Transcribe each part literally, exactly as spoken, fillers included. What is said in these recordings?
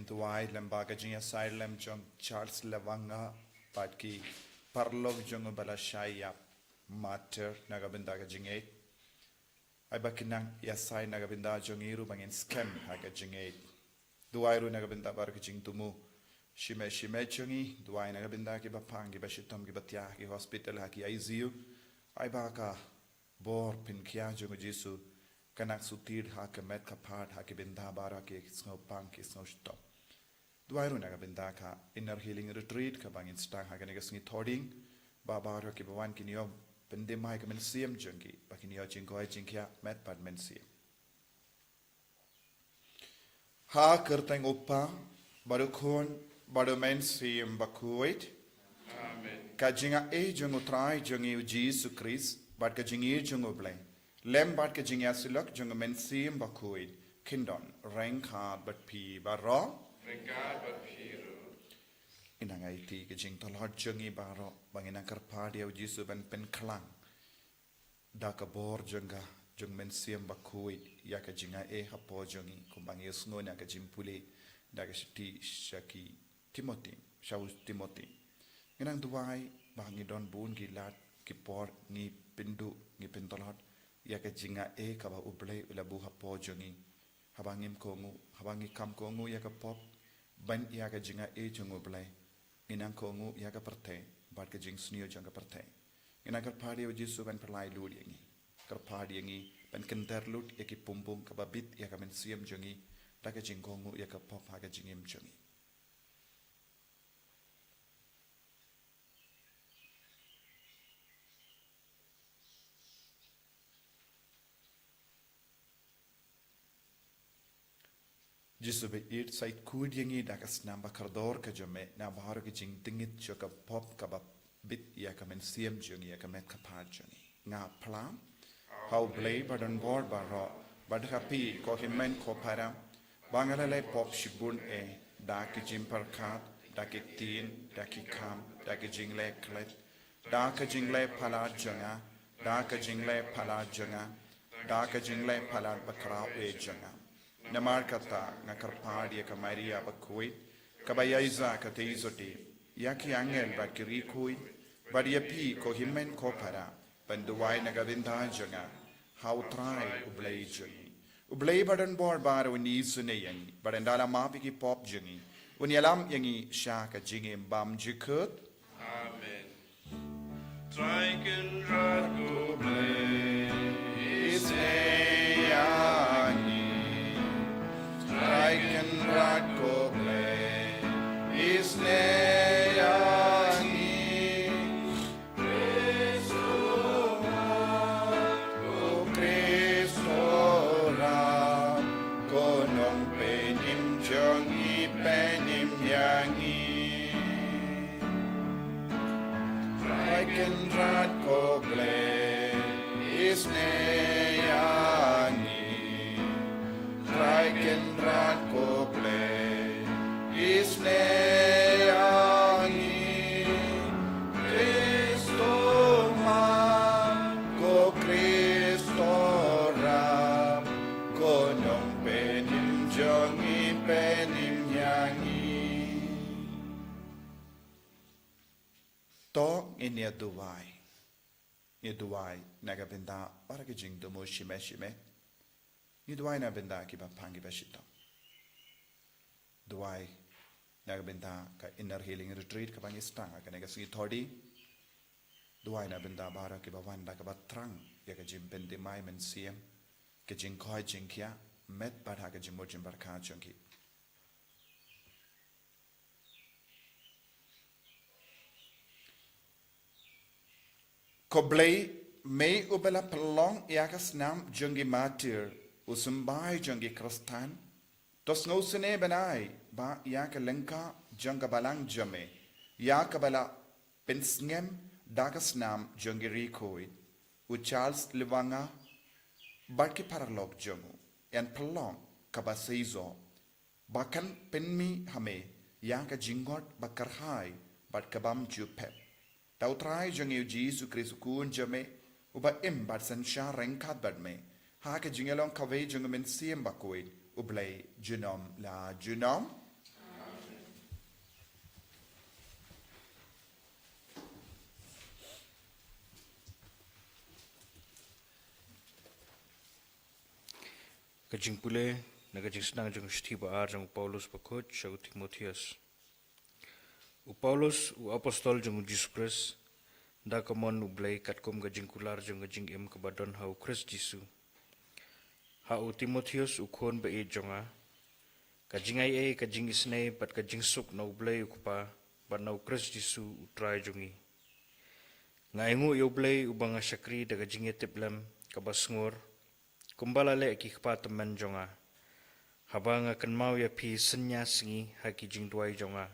Duwai lem bad ka jingïasaid lem jong Charles Lwanga bad ki paralok jong u ba la shah ïap martyr na ka bynta ka jingngeit. Ai ba kin nang ïasaid na ka bynta jong ngi ruh ba ngin skhem ha ka jingngeit. Duwai ruh na ka bynta baroh ki jingthmu shimet shimet jong ngi, duwai na ka bynta ki ba pang, ki ba shitom, ki ba thiah ha ki hospital, ha ki I C U. Ai ba ka bor pynkhiah jong u Jisu kan nang shu tied ha ka met ka phad ha ki bynta baroh, ki sngewpang, ki sngewshitom. Duwai ruh na ka bynta ka Inner Healing Retreat kaba ngin sdang ha kane ka sngi Thohdieng, ba baroh ki ba wan kin ïoh pyndem ïa ka mynsiem jong ki, ba kin ïoh jingkoit jingkhiah met bad mynsiem. Ha ka kyrteng u Kpa bad u Khun bad u Mynsiem Bakhuid. Amen. Ka jingaiei jong u Trai jong ngi u Jisu Khrist bad ka jingïeit jong u Blei lem bad ka jingïasyllok jong u Mynsiem Bakhuid kin don ryngkat bad phi baroh. Ryngkat bad phi ruh. Ngin nang aiti ka jingtlot jong ngi baroh ba ngin nang kyrpad ïa u Jisu ban pynkhlang da ka bor jong ka, jong u Mynsiem Bakhuid ïa ka jingaiei hapoh jong ngi, kumba ngi ïohsngew na ka jingpule da ka shithi sha ki Timothi, sha u Timothi. Ngi nang duwai ba ngi don bun ki lad ki por ngi pynduh, ngi pyntlot ïa ka jingaiei kaba u Blei u la buh hapoh jong ngi. Haba ngim kohnguh, haba ngi kam kohnguh ïa ka pop ban ïa ka jingaiei jong u Blei, ngi nang kohnguh ïa ka pyrthei bad ka jingsniew jong ka pyrthei. Ngi nang kyrpad ïa u Jisu ban pynlait lut ïa ngi, kyrpad ïa ngi ban kynter lut ïa ki pumpung kaba bit ïa ka mynsiem jong ngi da ka jingkohnguh ïa ka pop ha ka jingim jong ngi. Jisu ba ïeit, sa ïeit khuid ïa ngi da ka snam ba kordor ka jong me na baroh ki jingdngit jong ka pop kaba bit ïa ka mynsiem jong ngi, ïa ka met ka phad jong ngi. Nga phla ha u Blei ba don bor baroh bad ha phi ko hynmen ko para, ba nga la leh pop shibun eh, da ki jingpyrkhat, da ki ktien, da ki kam, da ki jingleh klet, da ka jingleh palat jong nga, da ka jingleh palat jong nga, da ka jingleh palat bakhraw eh jong nga. Namar kata nga kyrpad ïa ka Maria bakhuid, kaba ïaishah katei sotti, ïa ki angel bad ki riewkhuid, bad ïa phi ko hynmen ko para, ban duwai na ka bynta jong nga ha u Trai u Blei jong ngi. U Blei ba don bor baroh un isynei ïa ngi bad un da la map ïa ki pop jong ngi, un ïalam ïa ngi sha ka jingim bymjukut. Amen. Trai Kynrad ko Blei, isynei ïa ngi. Trai Kynrad ko Blei, isynei ïa ngi. Khrist u Mat, ko Khrist u Ram, ko Nongpynim jong ngi, pynim ïa ngi. Trai Kynrad ko Blei, isynei ïa ngi. Trai Kynrad ko Blei, isynei ïa ngi. Khrist u Mat, ko Khrist u Ram, ko Nongpynim jong ngi, pynim ïa ngi. To ngin ïa duwai. Ngi duwai na ka bynta baroh ki jingthmu shimet shimet. Ngi duwai na bynta ki ba pang ki ba shitom. Duwai na ka bynta ka Inner Healing Retreat kaba ngi sdang ha kane ka sngi Thohdieng. Duwai na bynta baroh ki ba wan da kaba thrang ïa ka jingpyndem mynsiem, ka jingkoit jingkhiah, met bad ha ka jingmut jingpyrkhat jong ki. Ko Blei, me uba la pynlong ïa ka snam jong ki martyr, u symbai jong ki Khristan, to sngewsynei bynai ba ïa ka lyngkha jong ka balang jong me, ïa kaba la pynsngem da ka snam jong ki riewkhuid, u Charles Lwanga bad ki paralok jong u, yn pynlong kaba seisoh, ba kan pynmih ha me ïa ka jingngeit ba kyrhai bad ka bymjukut. Da u Trai jong ngi u Jisu Khrist u Khun jong me, uba im bad synshar ryngkat bad me ha ka jingïalong kawei jong u Mynsiem Bakhuid, U Blei junom la junom. Ka jingpule na ka jingsnang jong u shithi ba ar jong u Paulus bakhuid sha u Timotheus. U Paulus, u apostol jong u Jisu Khrist, da ka mon u Blei katkum ka jingkular jong ka jingim kaba don ha u Khrist Jisu. Ha u Timotheus u khun ba-ïeit jong nga, ka jingaiei, ka jingisynei bad ka jingsuk na u Blei u Kpa bad na u Khrist Jisu u Trai jong ngi. Nga ainguh ïa u Blei uba nga shakri da ka jingïatiplem kaba sngur, kumba la leh ki kpa tymmen jong nga, haba nga kynmaw ïa phi synñia sngi ha ki jingduwai jong nga.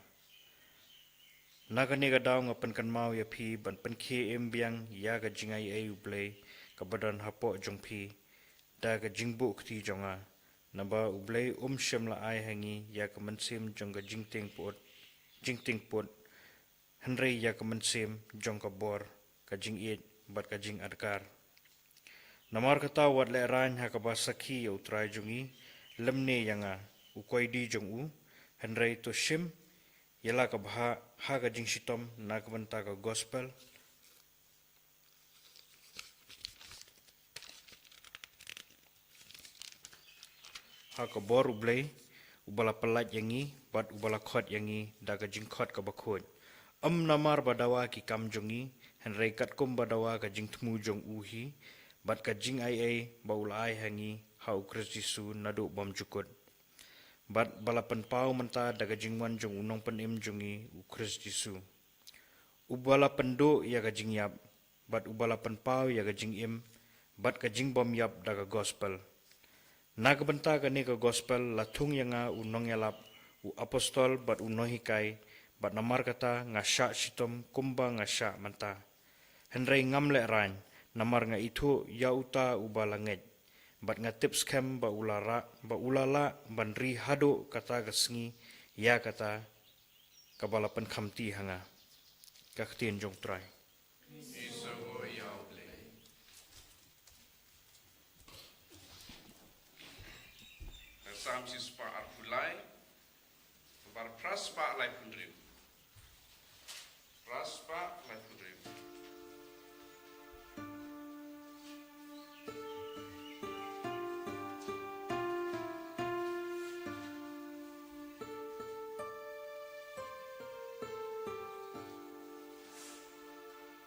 Na kane ka daw nga pynkynmaw ïa phi ban pynkhie im biang ïa ka jingaiei u Blei kaba don hapoh jong phi da ka jingbuh kti jong nga. Naba u Blei um shym la ai ha ngi ïa ka mynsiem jong ka jingtieng put, jingtieng put, hynrei ïa ka mynsiem jong ka bor, ka jingïeit bad ka jingadkar. Namar kata wat lehraiñ ha kaba sakhi ïa u Trai jong ngi, lymne ïa nga, u koidi jong u, hynrei to shim ïa la ka bha ha ka jingshitom na ka bynta ka gospel, ha ka bor u Blei, uba la pyllait ïa ngi bad uba la khot ïa ngi da ka jingkhot kaba khuid. Ym namar ba dawa ki kam jong ngi, hynrei katkum ba dawa ka jingthmu jong u hi bad ka jingaiei ba u la ai ha ngi ha u Khrist Jisu naduh bymjukut, bad ba la pynpaw mynta da ka jingwan jong u Nongpynim jong ngi, u Khrist Jisu, uba la pynduh ïa ka jingïap bad uba la pynpaw ïa ka jingim bad ka jingbymïap da ka gospel. Na ka bynta kane ka gospel la thung ïa nga u nongïalap, u apostol bad u nonghikai, bad namar kata nga shah shitom kumba nga shah mynta. Hynrei ngam lehraiñ, namar nga ithuh ïa uta uba la ngeit, bad nga tip skhem ba u la rah, ba u la lah ban ri haduh kata ka sngi ïa kata kaba la pynkhamti ha nga. Ka ktien jong u Trai. Ïa u Blei. Ka Salm shispah arphew lai, bar phra spah laiphew hynriew. Phra spah laiphew hynriew.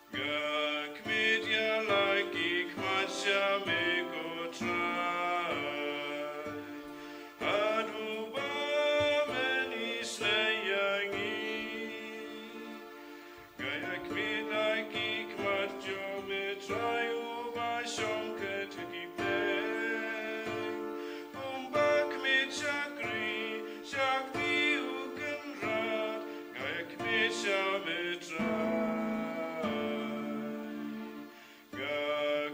Nga khmih ïa la ki khmat sha me ko Trai, haduh ba men isynei ïa ngi. Nga ïa khmih ïa la ki khmat jong me Trai uba shong kyrteng ki peng, kumba khmih shakri sha kti u kynrad, nga ïa khmih sha me Trai. Nga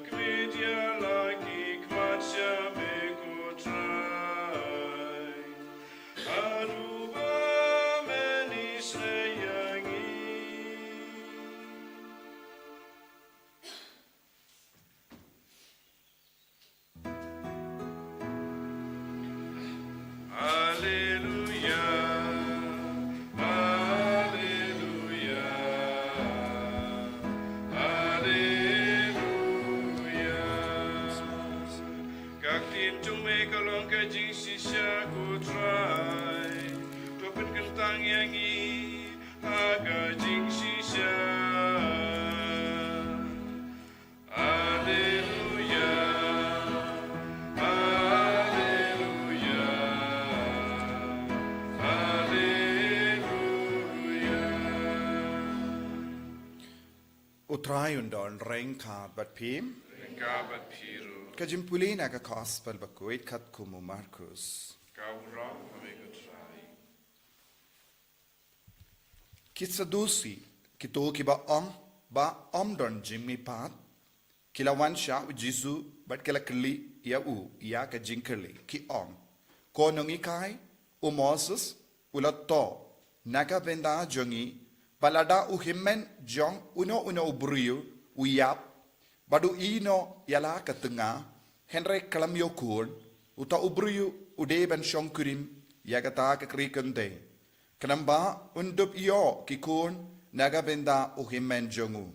khmih ïa la ki khmat sha me ko Trai, haduh ba men isynei ïa ngi. Alleluia, alleluia, alleluia. Ka ktien jong me ka long ka jingshisha ko Trai, to pynkyntang ïa ngi ha ka jingshisha. Alleluia, alleluia, alleluia. U Trai un don ryngkat bad phi. Ryngkat bad phi ruh. Ka jingpule na ka Gospel bakhuid katkum u Markus. Ka burom ïa me ko Trai. Ki Sadusi, kito kiba ong ba ym don jingmihpat, ki la wan sha u Jisu bad ki la kylli ïa u ïa ka jingkylli, ki ong, ko Nonghikai, u Moses u la thoh na ka bynta jong ngi ba lada u hynmen jong uno uno u briew u ïap, bad u ïehnoh ïa la ka tnga, hynrei khlem ïoh khun, uta u briew u dei ban shongkurim ïa kata ka kri kynthei, khnang ba un dup ïoh ki khun na ka bynta u hynmen jong u.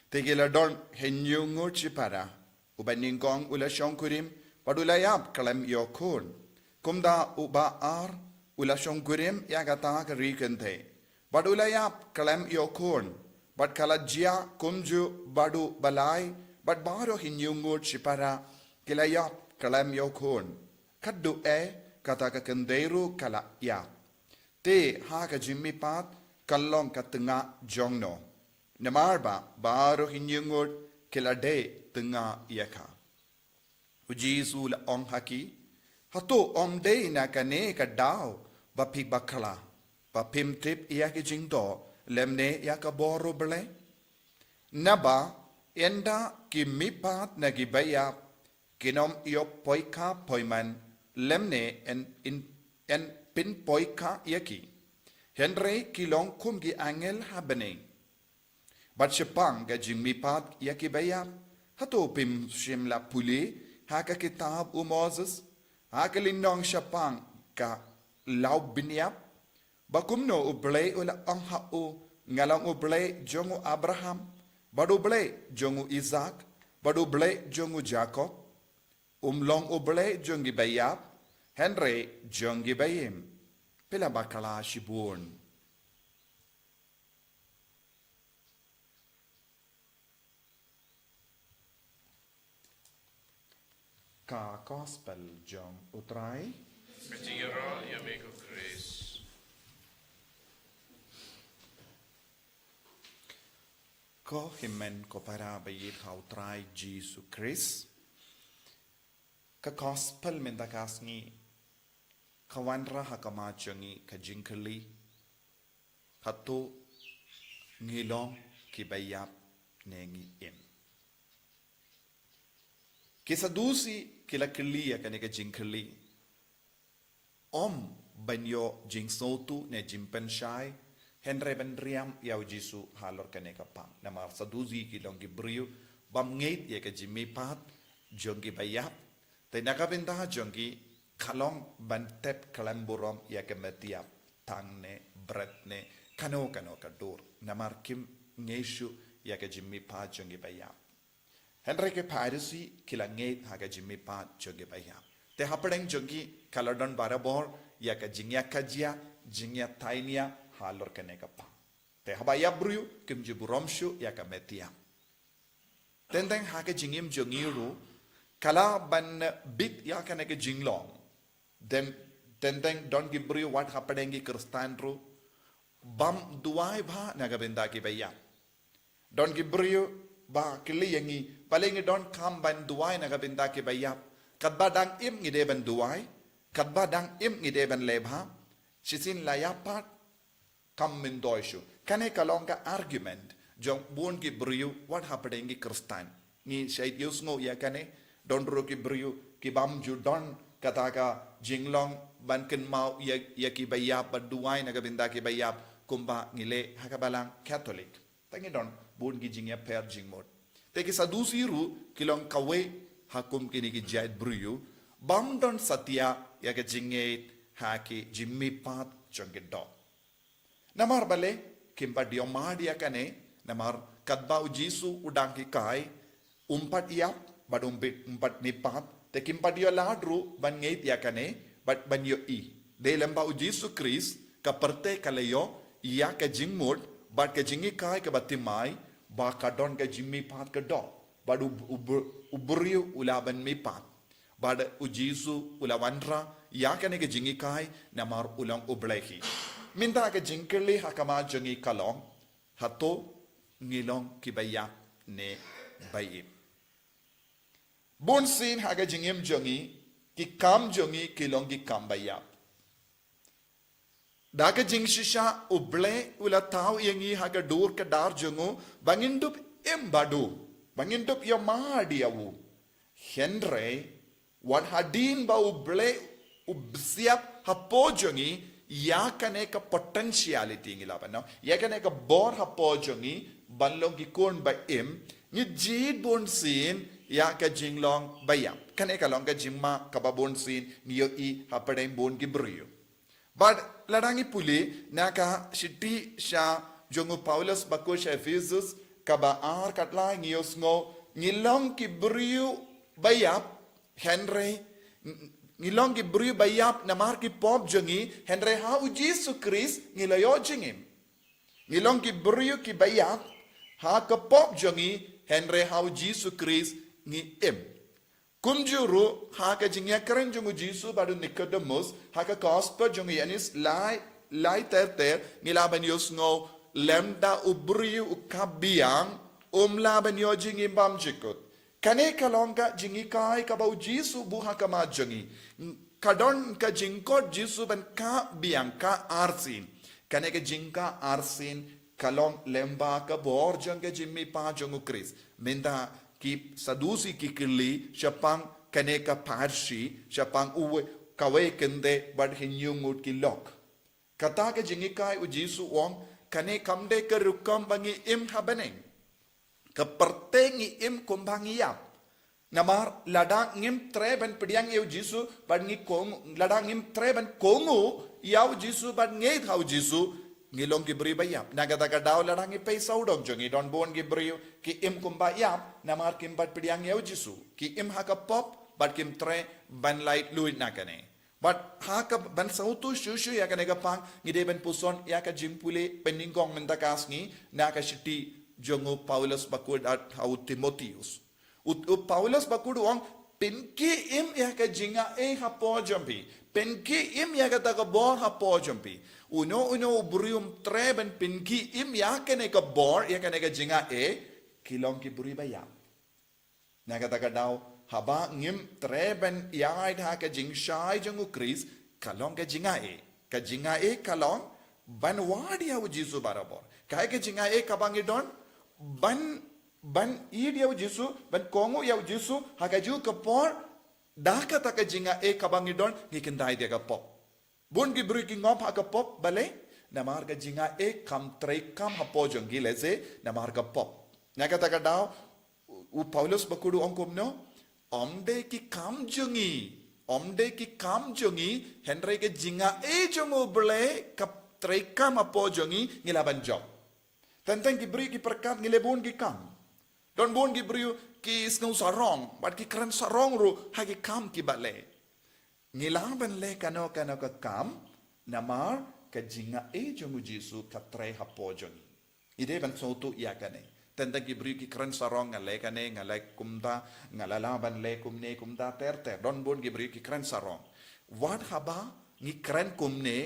Te ki la don hynñiew ngut shipara, uba nyngkong u la shongkurim, Bad u la ïap khlem ïoh khun. Kumta u bah ar u la shong kurim ïa kata ka ri kynthei. Bad u la ïap khlem ïoh khun. Bad ka la jia kumjuh bad u balai, bad baroh hynñiew ngut shipara ki la ïap khlem ïoh khun. Katduh eh kata ka kynthei ruh ka la ïap. Te ha ka jingmihpat kan long ka tnga jong no. Namar ba baroh hynñiew ngut ki la dei tnga ïa ka. U Jisu u la ong ha ki, hato ym dei na kane ka daw ba phi bakla, ba phim tip ïa ki jingdoh lymne ïa ka bor U Blei? Naba ynda ki mihpat na ki baïap kin ym ïoh poikha poiman lymne yn, yn, yn pynpoikha ïa ki. Hynrei ki long kum ki angel ha bneng. Bad shaphang ka jingmihpat ïa ki baïap, hato phim shym la pule ha ka kitab u Moses, ha ka lynnong shaphang ka law bniap, ba kumno U Blei u la ong ha u, nga long U Blei jong u Abraham, bad U Blei jong u Isak, bad U Blei jong u Jakob? Um long U Blei jong ki baïap, hynrei jong ki baïm. Phi la bakla shibun. Ka Gospel jong U Trai. Ka jingïaroh ïa me ko Khrist. Ko hynmen ko para ba ïeit ha U Trai Jisu Khrist. Ka Gospel mynta ka sngi ka wanrah ha khmat jong ngi ka jingkylli, hato ngi long ki baïap ne ngi im? Ki Sadusi ki la kylli ïa kane ka jingkylli, ym ban ïoh jingsngewthuh ne jingpynshai, hynrei ban riam ïa U Jisu halor kane ka pang. Namar Sadusi ki long ki briew bym ngeit ïa ka jingmihpat jong ki baïap. Te na ka bynta jong ki ka long ban tep khlem burom ïa ka met ïap, tang ne bret ne kano kano ka dur. Namar kim ngeit shuh ïa ka jingmihpat jong ki baïap. Hynrei ki Pharisi ki la ngeit ha ka jingmihpat jong ki baïap. Te hapdeng jong ki ka la don barabor ïa ka jingïakajia, jingïatainia halor kane ka pang. Te haba ïap briew kim ju burom shuh ïa ka met ïap. Teng teng ha ka jingim jong ngi ruh ka lah ban bit ïa kane ka jinglong. Teng teng don ki briew wat hapdeng ki Khristan ruh bym duwai bha na ka bynta ki baïap. Don ki briew ba kylli ïa ngi, balei ngi donkam ban duwai na ka bynta ki baïap? Katba dang im ngi dei ban duwai, katba dang im ngi dei ban leh bha. Shisien la ïap pat kam myntoi shuh. Kane ka long ka argument jong bun ki briew wat hapdeng ki Khristan. Ngi shait ïohsngew ïa kane, don ruh ki briew ki bym ju don kata ka jinglong ban kynmaw ïa, ïa ki baïap, ban duwai na ka bynta ki baïap, kumba ngi leh ha ka balang Katholik. Te ngi don bun ki jingïapher jingmut. Te ki Sadusi ruh ki long kawei ha kum kine ki jait briew bym don satia ïa ka jingngeit ha ki jingmihpat jong ki doh. Namar balei kim pat ïoh mad ïa kane, namar katba U Jisu u dang hikai, um pat ïap bad um bit, um pat mihpat, te kim pat ïoh lad ruh ban ngeit ïa kane bad ban ïohi. Dei lem ba U Jisu Khrist ka pyrthei ka la ïoh ïa ka jingmut bad ka jinghikai kaba thymmai ba ka don ka jingmihpat ka doh, bad u, u, u briew u lah ban mihpat. Bad U Jisu u la wanrah ïa kane ka jinghikai namar u long U Blei hi. Mynta ka jingkylli ha khmat jong ngi ka long, hato ngi long ki baïap ne baïm? Bun sien ha ka jingim jong ngi ki kam jong ngi ki long ki kam baïap. Da ka jingshisha U Blei u la thaw ïa ngi ha ka dur ka dar jong u ba ngin dup im bad u, ba ngin dup ïoh mad ïa u. Hynrei wat hadien ba U Blei u bsiap hapoh jong ngi ïa kane ka potentiality ngi lah ban ong, ïa kane ka bor hapoh jong ngi ban long ki khun ba im, ngi jied bun sien ïa ka jinglong baïap. Kane ka long ka jingma kaba bun sien ngi ïohi hapdeng bun ki briew. Bad lada ngi pule na ka shithi sha jong u Paulus ba kut sha Ephesus kaba ar, kaba lai, ngi ïohsngew ngi long ki briew baïap Hynrei ngi long ki briew ba ïap namar ki pop jong ngi, hynrei ha u Jisu Khrist ngi la ïoh jingim. Ngi long ki briew ki ba ïap ha ka pop jong ngi, hynrei ha u Jisu Khrist ngi im. Kumjuh ruh ha ka jingïakren jong u Jisu bad u Nicodemus ha ka gospel jong u Ïoannis lai, lai ter ter, ngi lah ban ïohsngew, lymda u briew u kap biang, um lah ban ïoh jingim bymjukut. Kane ka long ka jinghikai kaba u Jisu buh ha khmat jong ngi. Ka don ka jingkot Jisu ban kap biang ka arsien. Kane ka jingkap arsien ka long lyngba ka bor jong ka jingmihpat jong u Khrist. Mynta ki Sadusi ki kylli shaphang kane ka pharshi, shaphang uwei, kawei kynthei bad hynñiew ngut ki lok. Kata ka jinghikai u Jisu u ong, kane kam dei ka rukom ba ngi im ha bneng. Ka pyrthei ngi im kumba ngi ïap. Namar lada ngim treh ban pdiang ïa u Jisu bad ngi kohnguh, lada ngim treh ban kohnguh ïa u Jisu bad ngeit ha u Jisu, ngi long ki briew ba ïap. Na kata ka daw lada ngi pei sawdong jong ngi, don bun ki briew ki im kumba ïap namar kim pat pdiang ïa u Jisu. Ki im ha ka pop bad kim treh ban laitluid na kane. Bad ha ka ban sawtu shuh shuh ïa kane ka phang, ngi dei ban puson ïa ka jingpule pynïngkong mynta ka sngi na ka shithi jong u Paulus bakhuid ha u Timotheus. U, u Paulus bakhuid u ong, pynkhie im ïa ka jingaiei hapoh jong phi. Pynkhie im ïa kata ka bor hapoh jong phi. Uno uno u briew um treh ban pynkhie im ïa kane ka bor, ïa kane ka jingaiei, ki long ki briew ba ïap. Na kata ka daw, haba ngim treh ban ïaid ha ka jingshai jong u Khrist, ka long ka jingaiei. Ka jingaiei ka long ban wad ïa u Jisu barabor. Kaei ka jingaiei kaba ngi don, ban, ban ïeit ïa u Jisu, ban kohnguh ïa u Jisu ha kajuh ka por. Da kata ka jingaiei kaba ngi don, ngi kyntait ïa ka pop. Bun ki briew ki ngop ha ka pop, balei? Namar ka jingaiei kam treikam hapoh jong ki, lehse namar ka pop. Na kata ka daw, u Paulus bakhuid u ong kumno, ym dei ki kam jong ngi, ym dei ki kam jong ngi, hynrei ka jingaiei jong U Blei ka treikam hapoh jong ngi, ngi lah ban jop. Teng teng ki briew ki pyrkhat ngi leh bun ki kam. Don bun ki briew ki sngew sarong bad ki kren sarong ruh ha ki kam kiba leh. Ngi lah ban leh kano kano ka kam namar ka jingaiei jong u Jisu ka trei hapoh jong ngi. Ngi dei ban sngewthuh ïa kane. Teng teng ki briew ki kren sarong, nga leh kane, nga leh kumta, nga lah lah ban leh kumne kumta ter ter. Don bun ki briew ki kren sarong. Wat haba ngi kren kumne,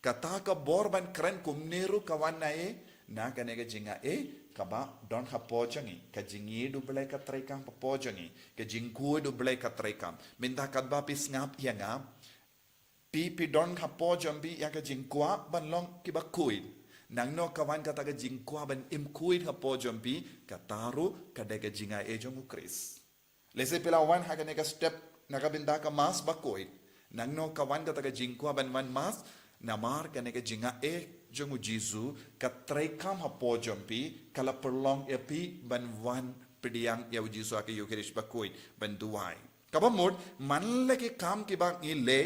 kata ka bor ban kren kumne ruh ka wan na ei? Na kane ka jingaiei kaba don hapoh jong ngi. Ka jingïeit U Blei ka treikam hapoh jong ngi. Ka jingkhuid U Blei ka treikam. Mynta katba phi sngap ïa nga, phi, phi don hapoh jong phi ïa ka jingkwah ban long kiba khuid. Nangno ka wan kata ka jingkwah ban im khuid hapoh jong phi? Kata ruh ka dei ka jingaiei jong u Khrist. Lehse phi la wan ha kane ka step na ka bynta ka Mass bakhuid. Nangno ka wan kata ka jingkwah ban wan Mass? Namar kane ka jingaiei jong u Jisu ka treikam hapoh jong phi, ka la pynlong ïa phi ban wan pdiang ïa u Jisu ha ka Eukharist bakhuid, ban duwai. Kaba mut, man la ki kam kiba ngi leh,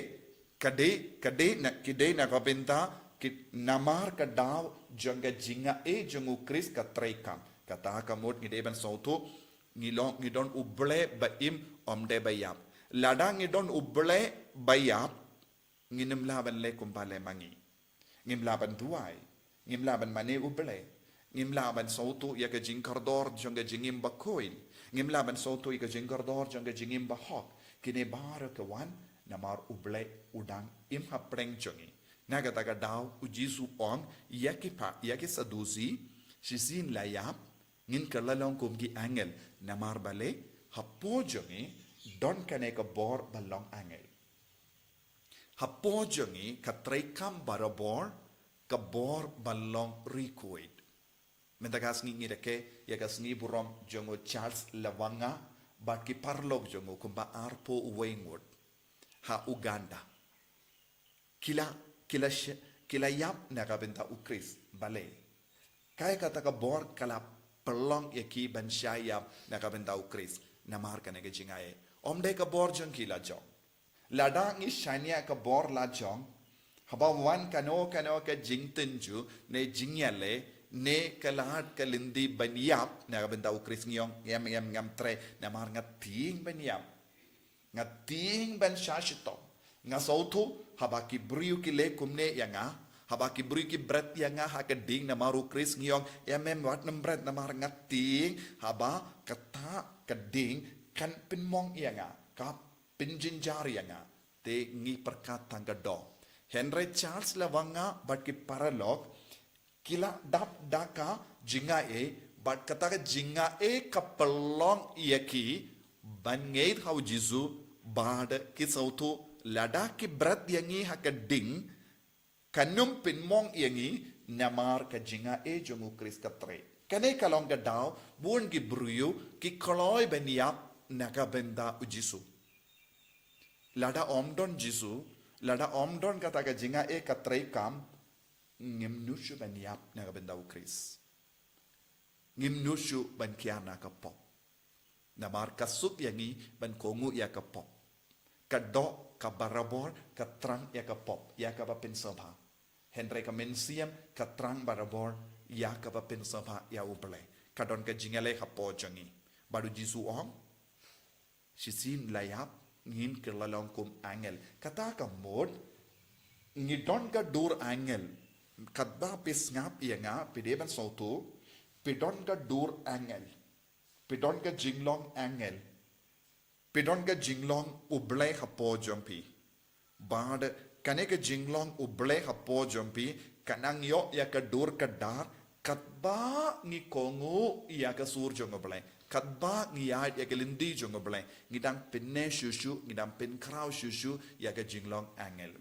ka dei, ka dei na, ki dei na ka bynta, ki, namar ka daw jong ka jingaiei jong u Khrist ka treikam. Kata ka mut ngi dei ban sngewthuh, ngi long, ngi don U Blei ba im, ym dei ba ïap. Lada ngi don U Blei ba ïap, ngin ym lah ban leh kumba leh ma ngi. Ngim lah ban duwai. Ngim lah ban mane U Blei. Ngim lah ban sngewthuh ïa ka jingkordor jong ka jingim bakhuid. Ngim lah ban sngewthuh ïa ka jingkordor jong ka jingim bahok. Kine baroh ka wan namar U Blei u dang im hapdeng jong ngi. Na kata ka daw u Jisu u ong ïa ki pha, ïa ki Sadusi, shisien la ïap, ngin kylla long kum ki angel, namar balei? Hapoh jong ngi don kane ka bor ban long angel. Hapoh jong ngi ka treikam barabor ka bor ban long ri khuid. Mynta ka sngi ngi rakhe ïa ka sngi burom jong u Charles Lwanga bad ki paralok jong u kumba arphew wei ngut ha Uganda. Ki la, ki la sh-, ki la ïap na ka bynta u Khrist, balei? Kaei kata ka bor ka la pynlong ïa ki ban shah ïap na ka bynta u Khrist? Namar kane ka jingaiei. Ym dei ka bor jong ki la jong. Lada ngi shaniah ka bor la jong, haba wan kano kano ka jingtynjuh ne jingïaleh ne ka lad ka lynti ban ïap na ka bynta u Khrist, ngi ong, em, em, ngam treh namar nga tieng ban ïap. Nga tieng ban shah shitom. Nga sngewthuh, haba ki briew ki leh kumne ïa nga, haba ki briew ki bret ïa nga ha ka ding namar u Khrist, ngi ong, ïa mem wat nym bret namar nga tieng, haba kata ka ding kan pynmong ïa nga, ka pynjynjar ïa nga. Te ngi pyrkhat tang ka doh. Hynrei Charles Lwanga bad ki paralok, ki la dap da ka jingaiei, bad kata ka jingaiei ka pynlong ïa ki ban ngeit ha u Jisu, bad ki sngewthuh lada ki bret ïa ngi ha ka ding, kan ym pynmong ïa ngi, namar ka jingaiei jong u Khrist ka trei. Kane ka long ka daw, bun ki briew ki kloi ban ïap na ka bynta u Jisu. Lada ym don Jisu, lada ym don kata ka jingaiei ka trei kam, ngim nud shuh ban ïap na ka bynta u Khrist. Ngim nud shuh ban kiar na ka pop. Namar ka suk ïa ngi ban kohnguh ïa ka pop. Ka doh, ka barabor, ka thrang ïa ka pop, ïa kaba pynsngewbha. Hynrei ka mynsiem, ka thrang barabor, ïa kaba pynsngewbha ïa u Blei. Ka don ka jingïaleh hapoh jong ngi. Bad u Jisu u ong, shisien la ïap, ngin kylla long kum angel. Kata ka mut, ngi don ka dur angel. Katba phi sngap ïa nga, phi dei ban sngewthuh, phi don ka dur angel. Phi don ka jinglong angel. Phi don ka jinglong u Blei hapoh jong phi. Bad kane ka jinglong u Blei hapoh jong phi, kan nang ïoh ïa ka dur ka dar, katba ngi kohnguh ïa ka sur jong u Blei. Katba ngi ïaid ïa ka lynti jong u Blei, ngi dang pynneh shuh shuh, ngi dang pynkhraw shuh shuh ïa ka jinglong angel.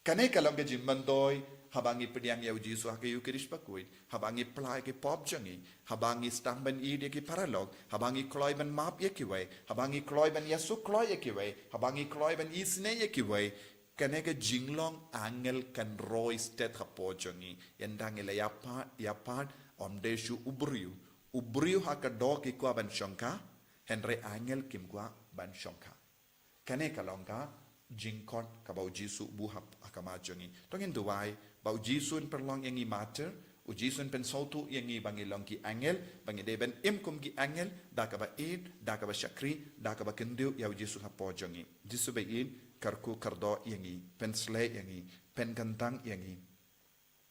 Kane ka long ka jingmyntoi, haba ngi pdiang ïa u Jisu ha ka Ïukharist bakhuid, haba ngi phla ïa ki pop jong ngi, haba ngi sdang ban ïeit ïa ki paralok, haba ngi kloi ban map ïa kiwei, haba ngi kloi ban ïasuk kloi ïa kiwei, haba ngi kloi ban isynei ïa kiwei. Kane ka jinglong angel kan roi stet hapoh jong ngi. Ynda ngi la ïapad, ïapad, ym dei shuh u briew. U briew ha ka doh ki kwah ban shongkha, hynrei angel kim kwah ban shongkha. Kane ka long ka jingkhot kaba u Jisu u buh ha, ha khmat jong ngi. To ngin duwai ba u Jisu un pynlong ïa ngi martyr, u Jisu un pynsngewthuh ïa ngi ba ngi long ki angel, ba ngi dei ban im kum ki angel, da kaba ïeit, da kaba shakri, da kaba kyntiew ïa u Jisu hapoh jong ngi. Jisu ba ïeit, kyrkhu kyrdoh ïa ngi, pynshlei ïa ngi, pynkyntang ïa ngi.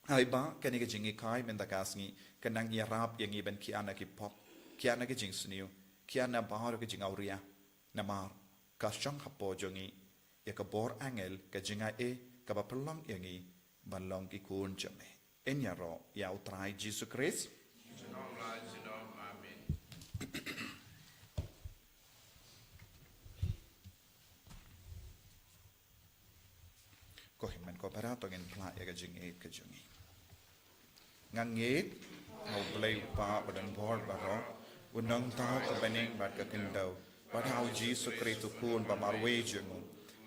Haba kane ka jingïaleh mynta ka sngi kan nang ïarap ïa ngi ban kiar na ki pop, kiar na ki jingsniew, kiar na baroh ki jingawria. Namar ka shong hapoh jong ngi ïa ka bor angel, ka jingaiei kaba pynlong ïa ngi ban long ki khun jong me. Yn ïaroh ïa u Trai Jisu Khrist. Amen. Ko hynmen ko para, to ngin phla ïa ka jingïeit ka jong ngi. Nga ngeit ha u Blei u Kpa ba don bor baroh, u nongthaw ka bneng bad ka khyndew, bad ha u Jisu Khrist u Khun ba marwei jong u,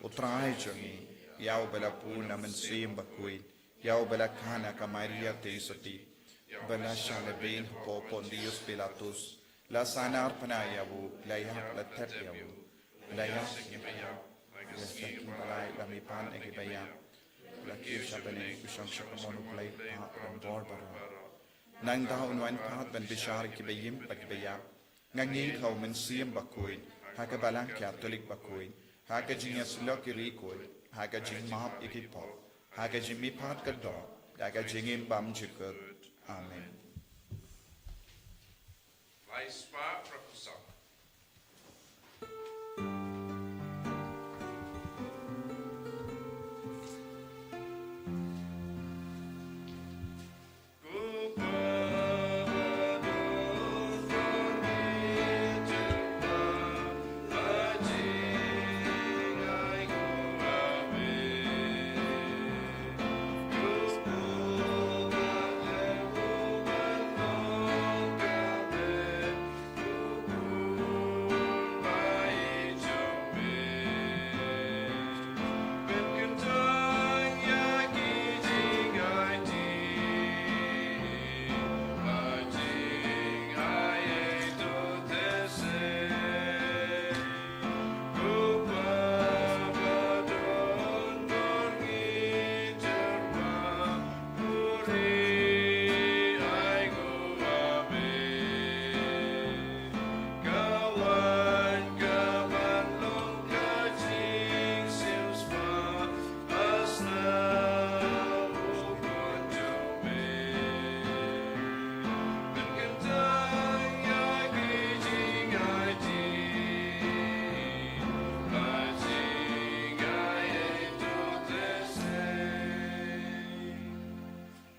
u Trai jong ngi, ïa uba la pun na Mynsiem Bakhuid, ïa uba la kha na ka Maria Theisotti, ba la shah lehbeiñ hapoh Pontius Pilatus, la sahnarphna ïa u, la ïap la thied ïa u, la ïap sha ki ba ïap, la ïasyllok sha ki ba ïap, la kiew sha bneng, u shong sha ka mon u Blei u Kpa ba don bor baroh. Nangta un wan pat ban bishar ïa ki ba im bad ki ba ïap. Nga ngeit ha u Mynsiem Bakhuid, ha ka Balang Katholik bakhuid, ha ka jingïasyllok ki riewkhuid, ha ka jingmap ïa ki pop, ha ka jingmihpat ka doh, ha ka jingim bymjukut. Amen.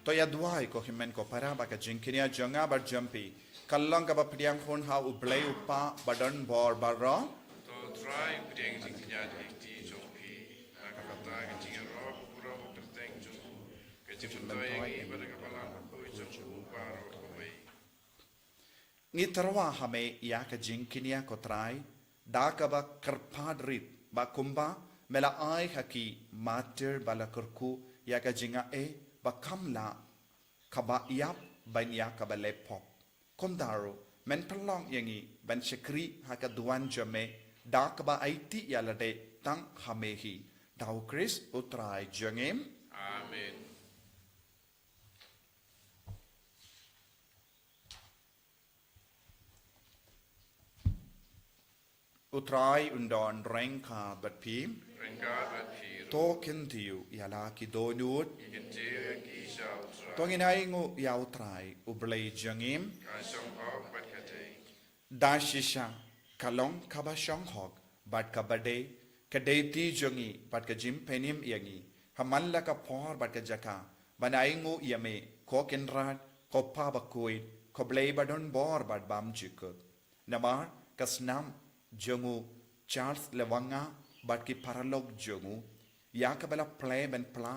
To ïa duwai ko hynmen ko para ba ka jingkñia jong nga bad jong phi kan long kaba pdiang hun ha U Blei U Kpa badonbor baroh. To Trai, pdiang jingkñia ha kti jong phi, ha ka bynta ka jingïaroh burom kyrteng jong u, ka jingmyntoi ïa ngi bad ka balang bakhuid jong u baroh kawei. Ngi tyrwa ha me ïa ka jingkñia ko Trai, da kaba kyrpad rit ba kumba me la ai ha ki martir ba la kyrkhu ïa ka jingaiei ba kham lah kaba ïap ban ïa kaba leh pop. Kumta ruh men pynlong ïa ngi ban shakri ha ka duwan jong me da kaba aiti ïa lade tang ha me hi. Da U Khrist U Trai jong ngi. Amen. U Trai un don ryngkat bad phi. Ryngkat bad phi ruh. To kyntiew ïa la ki dohnud. Ngi kyntiew ïa ki sha U Trai. To ngin ainguh ïa U Trai U Blei jong ngi. Ka shong hok bad ka dei. Da shisha ka long kaba shong hok bad kaba dei, ka dei kti jong ngi bad ka jingpynim ïa ngi ha man la ka por bad ka jaka ban ainguh ïa me, ko Kynrad, ko Kpa bakhuid, ko Blei badonbor bad bymjukut. Namar ka snam jong u Charles Lwanga bad ki paralok jong u ïa kaba la plie ban pla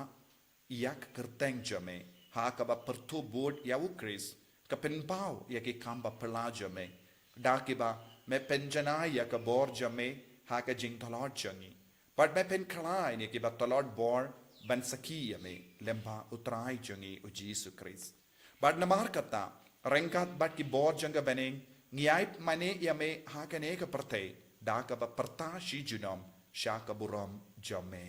ïa ka kyrteng jong me ha kaba pyrthuh bud ïa U Khrist, ka pynpaw ïa ki kam bapla jong me, da kiba me pynjanai ïa ka bor jong me ha ka jingtlot jong ngi. Bad me pynkhlaiñ ïa kiba tlot bor ban sakhi ïa me lyngba U Trai jong ngi U Jisu Khrist. Bad namar kata, ryngkat bad ki bor jong ka bneng, ngi ai mane ïa me ha kane ka pyrthei da kaba pyrta shi junom sha ka burom jong me.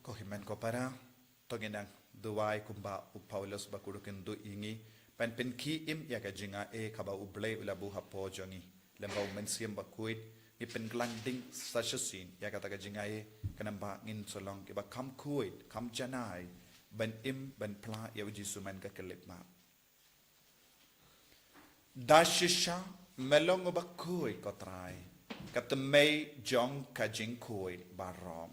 Ko hynmen ko para, to ngin nang duwai kumba u Paulus ba kyrkhu ïa ngi, ban pynkhie im ïa ka jingaiei kaba U Blei u la buh hapoh jong ngi. Lyngba U Mynsiem Bakhuid, ngi pynkhlaiñ ding sa shisien ïa kata ka jingaiei, khnang ba ngin sa long kiba kham khuid, kham janai ban im, ban pla ïa U Jisu man ka khyllipmat. Da shisha me long uba khuid ko Trai, ka tmei jong ka jingkhuid baroh.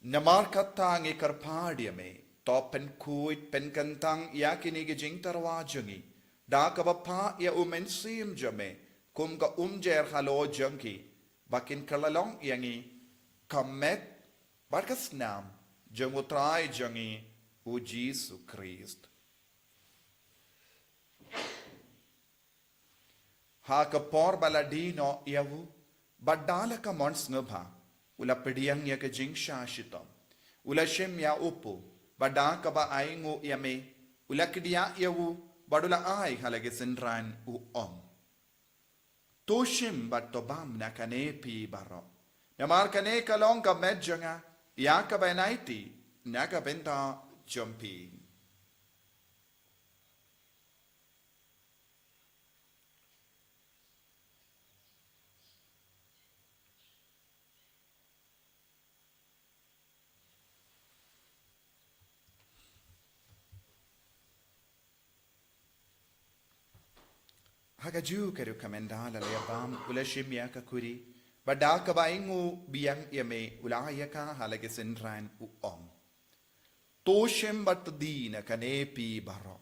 Namar kata ngi kyrpad ïa me, to pynkhuid pynkyntang ïa kine ki jingtyrwa jong ngi da kaba phah ïa U Mynsiem jong me kum ka umjer halor jong ki, ba kin kylla long ïa ngi ka met bad ka snam jong U Trai jong ngi U Jisu Khrist. Ha ka por ba la die noh ïa u, bad da la ka mon sngewbha u la pdiang ïa ka jingshah shitom. U la shim ïa u kpu, bad da kaba ainguh ïa me, u la kdiah ïa u, bad u la ai ha la ki synran, u ong: To shim bad to bam na kane phi baroh, namar kane ka long ka met jong nga, ïa kaba yn aiti na ka bynta jong phi. Ha kajuh ka rukom ynda la leit bam, u la shim ïa ka khuri, bad da kaba ainguh biang ïa me, u la ai ïa ka ha la ki synran, u ong: To shim bad to die na kane phi baroh,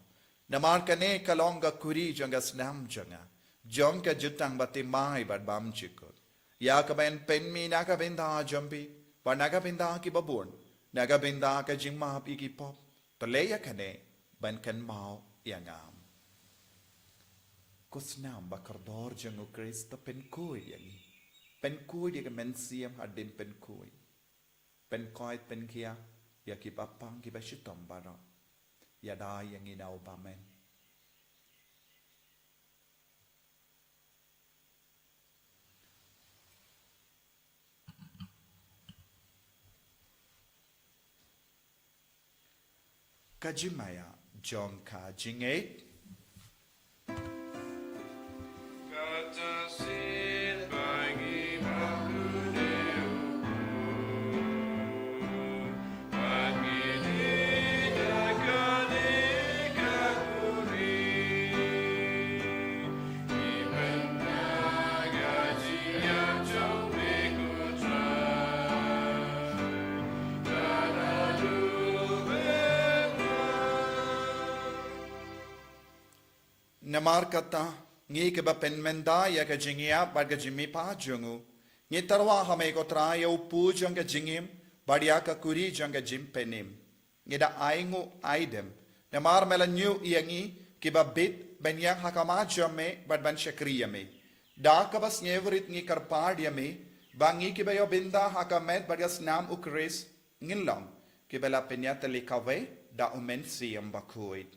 Namar kane ka long ka kuri jong ka snam jong nga, jong ka jutang bathymmai bad bymjukut, ïa kaba yn pynmih na ka bynta jong phi bad na ka bynta kiba bun, na ka bynta ka jingmap ïa ki pop. To leh ïa kane ban kynmaw ïa nga. Ko snam ba kordor jong U Khrist, to pynkhuid ïa ngi. Pynkhuid ïa ka mynsiem hadien pynkhuid. Pynkoit pynkhia ïa kiba pang kiba shitom baroh. Ïada ïa ngi na u bymman. Ka jingmaïa jong ka jingngeit. Kata shisien ba ngi map lune u Blei, ba ngi dei da kane ka kuri. Namar kata, ngi kiba pynmynta ïa ka jingïap bad ka jingmihpat jong u, ngi tyrwa ha me ko Trai ïa u pud jong ka jingim bad ïa ka kuri jong ka jingpynim. Ngi da ainguh aidem namar me la ñiuh ïa ngi kiba bit ban ïeng ha khmat jong me bad ban shakri ïa me. Da kaba sngewrit ngi kyrpad ïa me ba ngi kiba ïoh bynta ha ka met bad ka snam U Khrist ngin long kiba la pynïatylli kawei da U Mynsiem Bakhuid.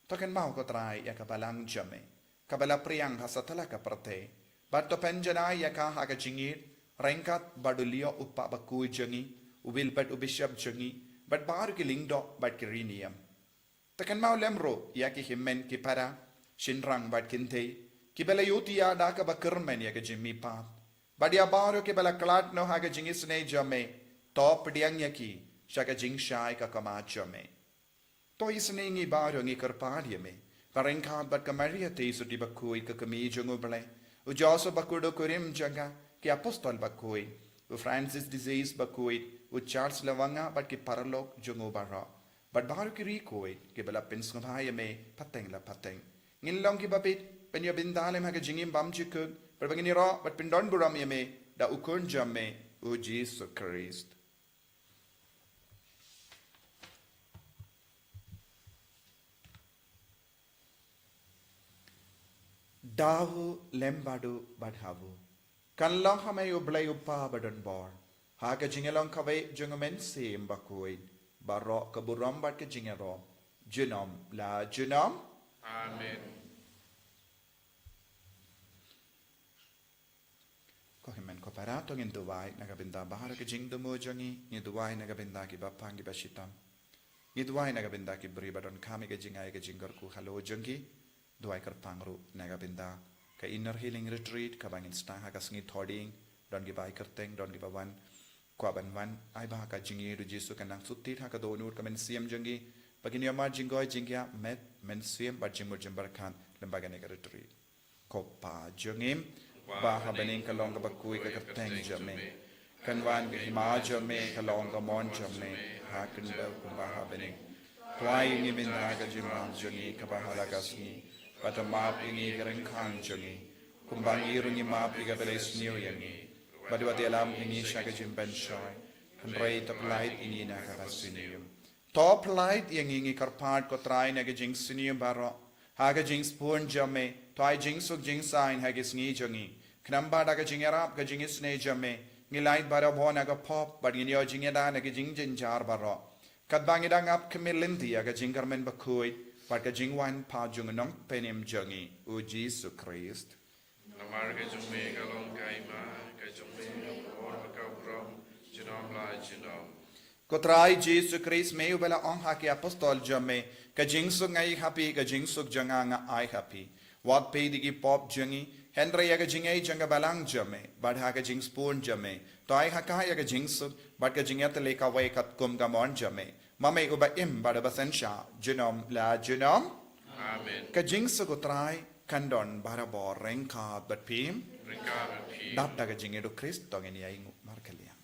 To kynmaw ko Trai ïa ka balang jong me kaba la phriang ha satlak ka pyrthei, bad to pynjanai ïa ka ha ka jingïeit ryngkat bad u Leo u Pop Bakhuid jong ngi, u Wilbert u Bishop jong ngi, bad baroh ki lyngdoh bad ki rynïeng. To kynmaw lem ruh ïa ki hynmen ki para, shynrang bad kynthei kiba la ïohthiah da kaba kyrmen ïa ka jingmihpat, bad ïa baroh kiba la khlad noh ha ka jingisynei jong me. To pdiang ïa ki sha ka jingshai ka khmat jong me. To isynei ngi baroh, ngi kyrpad ïa me, ba ryngkat bad ka Maria Theisotti Bakhuid ka kmie jong U Blei, u Joseph bakhuid u kurim jong ka, ki apostol bakhuid, u Francis de Sales bakhuid, u Charles Lwanga bad ki paralok jong u baroh, bad baroh ki riewkhuid kiba la pynsngewbha ïa me pateng la pateng. Ngin long kiba bit ban ïoh bynta lem ha ka jingim bymjukut, bad ba ngin ïaroh bad pyndonburom ïa me da u Khun jong me, u Jisu Khrist. Da u lem bad u bad ha u, kan long ha me U Blei U Kpa badonbor, ha ka jingïalong kawei jong U Mynsiem Bakhuid, baroh ka burom bad ka jingïaroh junom la junom. Amen. Ko hynmen ko para, to ngin duwai na ka bynta baroh ka jingthmu jong ngi. Ngi duwai na ka bynta kiba pang kiba shitom. Ngi duwai na ka bynta ki briew ba donkam ïa ka jingai ka jingkyrkhu halor jong ki. Duwai kyrpang ruh na ka bynta ka Inner Healing Retreat kaba ngin sdang ha ka sngi Thohdieng. Don kiba ai kyrteng, don kiba wan, kwah ban wan. Ai ba ka jingïeit U Jisu kan nang suk tied ha ka dohnud ka mynsiem jong ki, ba kin ïohmad jingkoit jingkhiah met, mynsiem bad jingmut jingpyrkhat lyngba kane ka retreat. Ko Pa jong ngi ba ha bneng, ka long kaba khuid ka kyrteng jong me. Kan wan ka hima jong me, ka long ka mon jong me ha khyndew kumba ha bneng. To ai ïa ngi mynta ka jingbam jong ngi kaba ha la ka sngi, bad to map ïa ngi ka ryngkang jong ngi, kumba ngi ruh ngi map ïa kiba la isniew ïa ngi. Bad wat ïalam ïa ngi sha ka jingpynshoi, hynrei to pyllait ïa ngi na kaba sniew. To pyllait ïa ngi, ngi kyrpad ko Trai, na ka jingsniew baroh ha ka jingsbun jong me. To ai jingsuk jingsaiñ ha ki sngi jong ngi, khnang ba da ka jingïarap ka jingisynei jong me, ngin lait barabor na ka pop bad ngin ïoh jingïada na ka jingjynjar baroh, katba ngi dang ap khmih lynti ïa ka jingkyrmen bakhuid bad ka jingwan pat jong U Nongpynim jong ngi, U Jisu Khrist. Namar ka jong me ka long ka hima, ka jong me ka long ka burom, junom la junom. Ko Trai Jisu Khrist, me uba la ong ha ki apostol jong me, ka jingsuk nga ai ha phi, ka jingsuk jong nga nga ai ha phi. Wat peit ïa ki pop jong ngi, hynrei ïa ka jingaiei jong ka balang jong me, bad ha ka jingsbun jong me to ai ha ka ïa ka jingsuk bad ka jingïatylli kawei katkum ka mon jong me, ma me uba im bad uba synshar junom la junom. Amen. Ka jingsuk U Trai kan don barabor ryngkat bad phi. Ryngkat bad phi. Dap da ka jingïeit U Khrist to ngin ïainguh markylliang.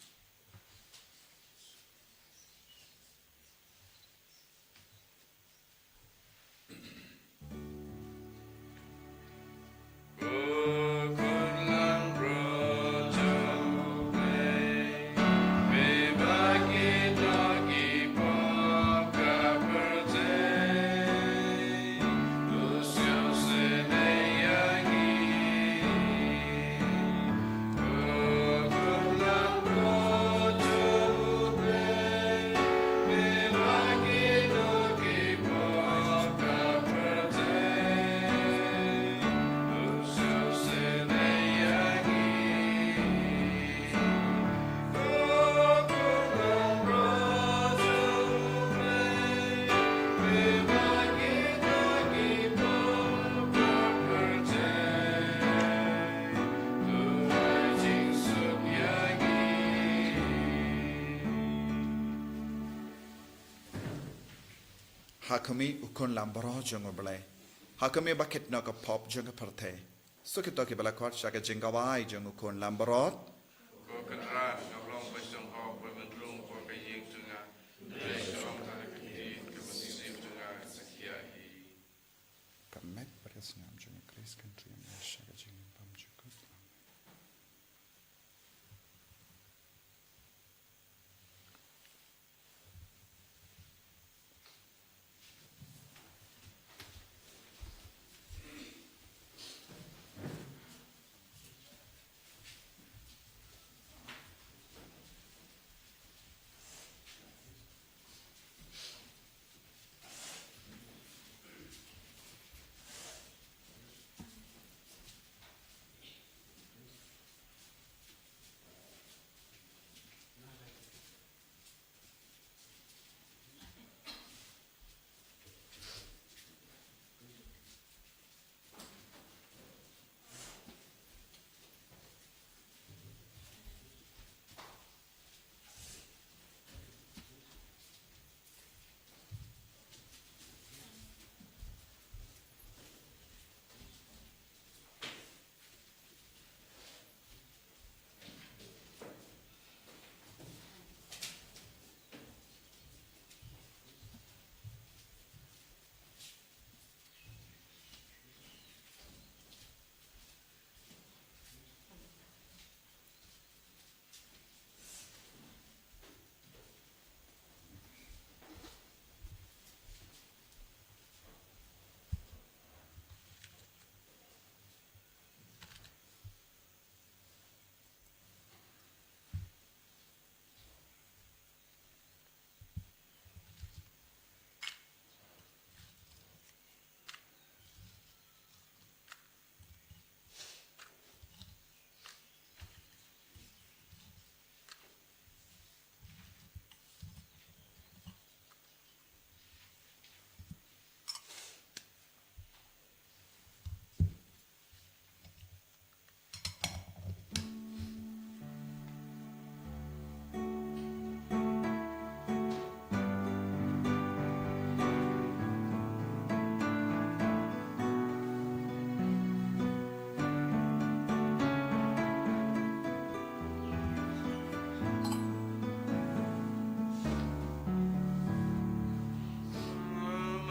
Ha khmih u Khun Langbrot jong U Blei. Ha khmih ba kit noh ka pop jong ka pyrthei. Sa kito kiba la khot sha ka jingkawei jong u Khun Langbrot. Ko Kynrad, ngam long ba shong hok ba men rung hapoh ka ïing jong nga. Hynrei shu ong tang ka ktien kaba mynsiem jong nga ka sa khia hi. Ka met bad ka snem jong U Khrist kan triem sha ka jingim bymjukut.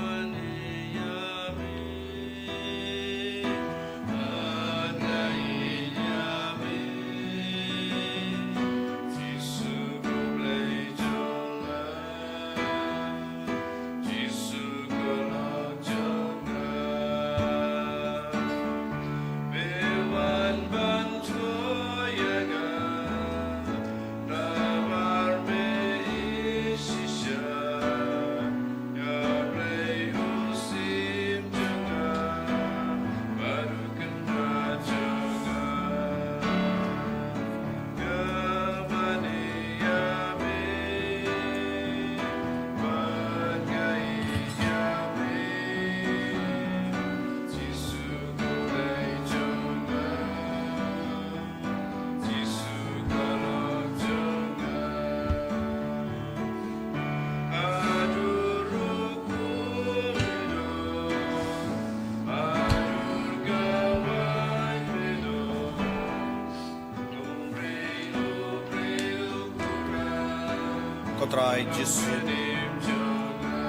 Amen. Ko Trai Jisu,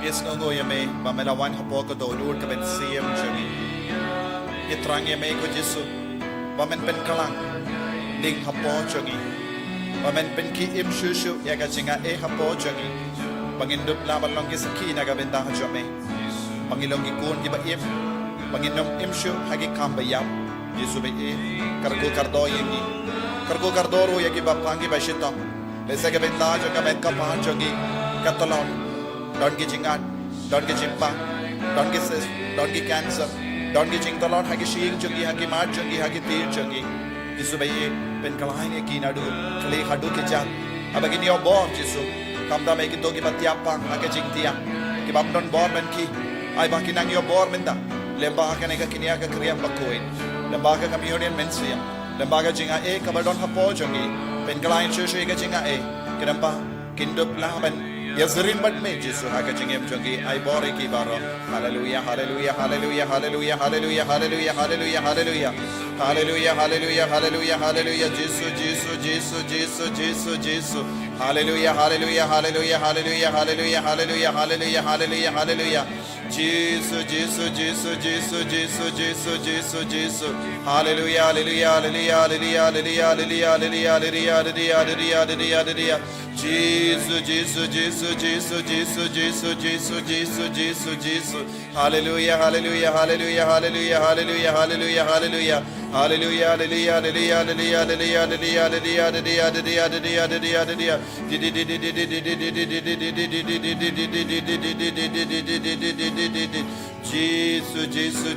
ngi sngewnguh ïa me ba me la wan hapoh ka dohnud ka mynsiem jong ngi. Ngi thrang ïa me ko Jisu ba men pynkylla ding hapoh jong ngi, ba men pynkhie im shuh shuh ïa ka jingaiei hapoh jong ngi, ba ngin dup lah ban long ki sakhi na ka bynta jong me. Ba ngin long ki khun kiba im, ba ngin ym im shuh ha ki kam ba ïap. Jisu baieit, kyrkhu kyrdoh ïa ngi, kyrkhu kyrdoh ruh ïa kiba pang kiba shitom. Lehse ka bynta jong ka met ka phad jong ngi ka tlot. Don ki jingngad, don ki jingpang, don ki cyst, don ki cancer, don ki jingtlot ha ki shyieng jong ngi, ha ki mat jong ngi, ha ki tied jong ngi. Jisu baieit, pynkylla ïa ki naduh khlieh haduh kjat. Haba kin ïoh bor Jisu, khamtam ïa kito kiba thiah pang ha ka jingthiah, kiba ym don bor ban khih, ai ba kin nang ïoh bor mynta. Lem bad ha kane ka kñia ka kriam bakhuid, lem bad ha ka communion mynsiem, lem bad ha ka jingaiei kaba don hapoh jong ngi, pynkylla shuh shuh ïa ka jingaiei, khnang ba kin dup lah ban Ïa zrin bad me Jisu ha ka jingim jong ki, ai bor ïa ki baroh. Haleluya, haleluya, haleluya, haleluya, haleluya, haleluya, haleluya, haleluya. Haleluya, haleluya, haleluya, haleluya, Jisu, Jisu, Jisu, Jisu, Jisu, Jisu. Haleluya, haleluya, haleluya, haleluya, haleluya, haleluya, haleluya, haleluya, haleluya. Jisu, Jisu, Jisu, Jisu, Jisu, Jisu, Jisu, Jisu. Haleluya, haleluya, haleluya, haleluya, haleluya, haleluya, haleluya, haleluya, haleluya, haleluya, haleluya. Jisu, Jisu, Jisu, Jisu, Jisu, Jisu, Jisu, Jisu, Jisu, Jisu. Haleluya, haleluya, haleluya, haleluya, haleluya, haleluya, haleluya. Haleluya, haleluya, haleluya, haleluya, haleluya, haleluya, haleluya, haleluya, haleluya, haleluya, haleluya. Jisu, Jisu,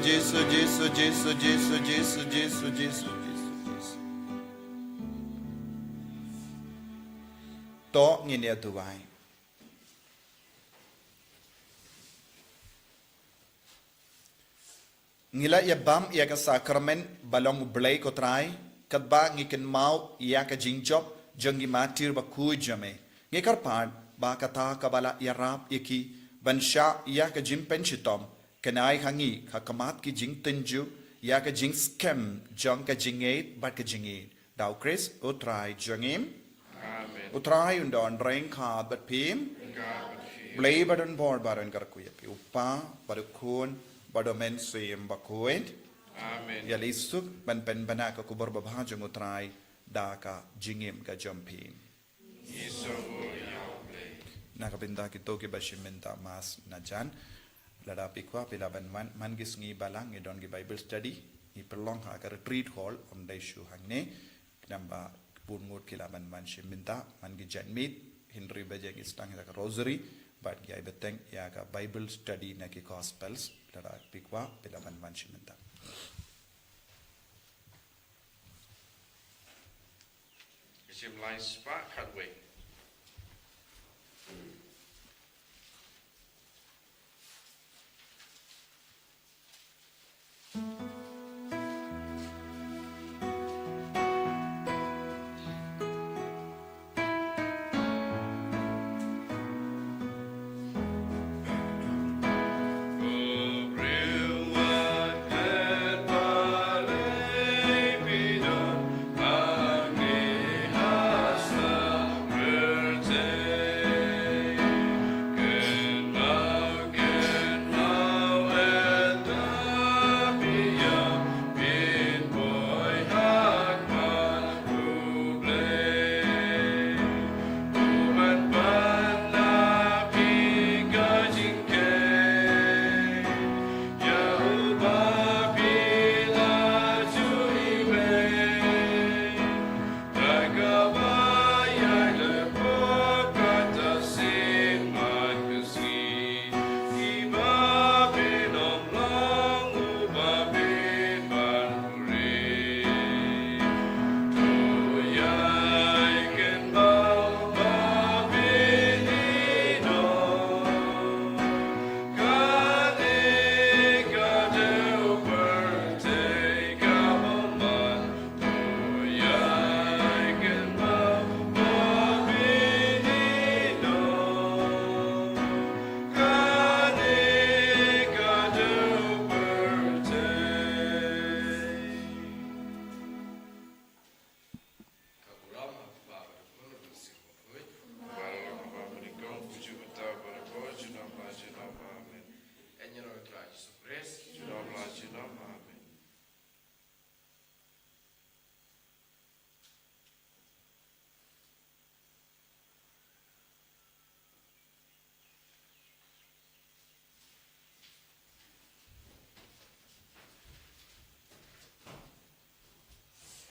Jisu, Jisu. To ngin ïa duwai. Ngi la ïa bam ïa ka sakramen ba long U Blei ko Trai, katba ngi kynmaw ïa ka jingjop jong ki martir bakhuid jong me. Ngi kyrpad ba kata kaba la ïarap ïa ki ban shah ïa ka jingpynshitom, kan ai ha ngi ka khmat ki jingtynjuh ïa ka jingskhem jong ka jingïeit bad ka jingïeit. Da U Khrist U Trai jong ngi. Amen. U Trai un don ryngkat bad phi. Ryngkat bad phi. Blei ba don bor baroh un kyrkhu ïa phi, U Kpa bad U Khun bad U Mynsiem Bakhuid. Amen. Ïa leit suk ban pynbna ka khubor babha jong U Trai da ka jingim ka jong phi. Na ka bynta kito kiba shim bynta Mass na jan, lada phi kwah phi lah ban wan man ki sngi ba la ngi don ki Bible study, ngi pynlong ha ka retreat hall, ym dei shuh hangne. Khnang ba bun ngut ki lah ban wan shim bynta man ki janmiet, hynriew baje ngi sdang ïa ka rosary bad ngi ai bteng ïa ka Bible study na ki Gospels. Lada phi kwah phi lah ban wan shim bynta. Ka jingim lai spah khatwei.